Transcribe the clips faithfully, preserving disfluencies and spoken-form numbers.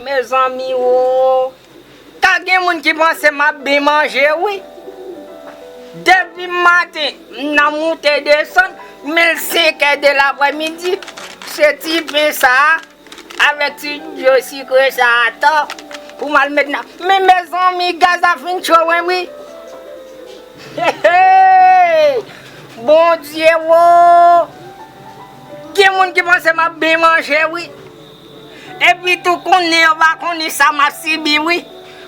Mezanmi wo, ka gen moun ki panse m ap byen manje wi. Depi maten, m nan moute desann, men l senkè de laprèmidi, se ti pen sa a avèk ti dlo sikre sa atò pou m al met nan. Men mezanmi, gaz la fin cho wi. Hey, hey! Bondye wo! Gen moun ki panse m ap byen manje wi. Epi tou konnen yo pa konnen sa m ap sibi wi.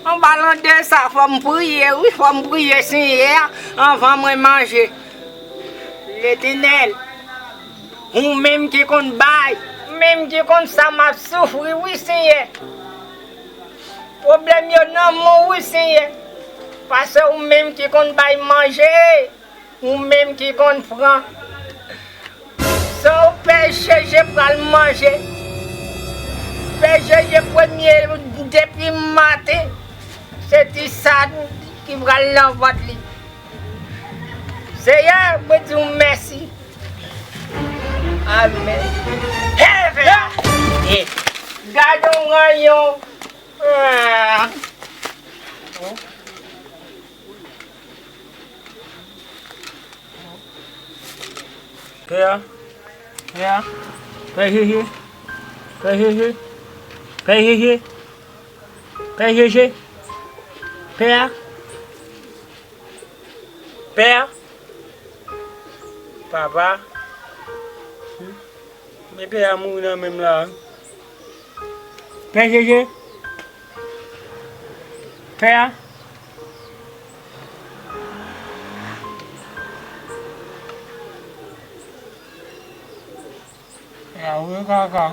An palan de sa, fò m priye wi, fò m priye Senyè a anvan mwen manje. Letènèl, ou menm ki konn bay, ou menm ki konn sa m ap soufri wi Senyè. Pwoblèm yo nan men w wi Senyè. Paske ou menm ki konn bay manje, ou menm ki konn pran. San w Pè Jezi pral manje. Pè Jezi premye depi maten, se ti sa ki pral nan vant li. Senyè, mwen di w mèsi. Amèn. Hey, Pè a! Gade yon ranyon. Ah. Pè a, pè a, pè Jezi, pè Jezi, pè Jezi, pè Jezi, pè a, pè a, papa, men pè a mouri nan men m la. Pè Jezi. Pè a. Pè a, wi kaka.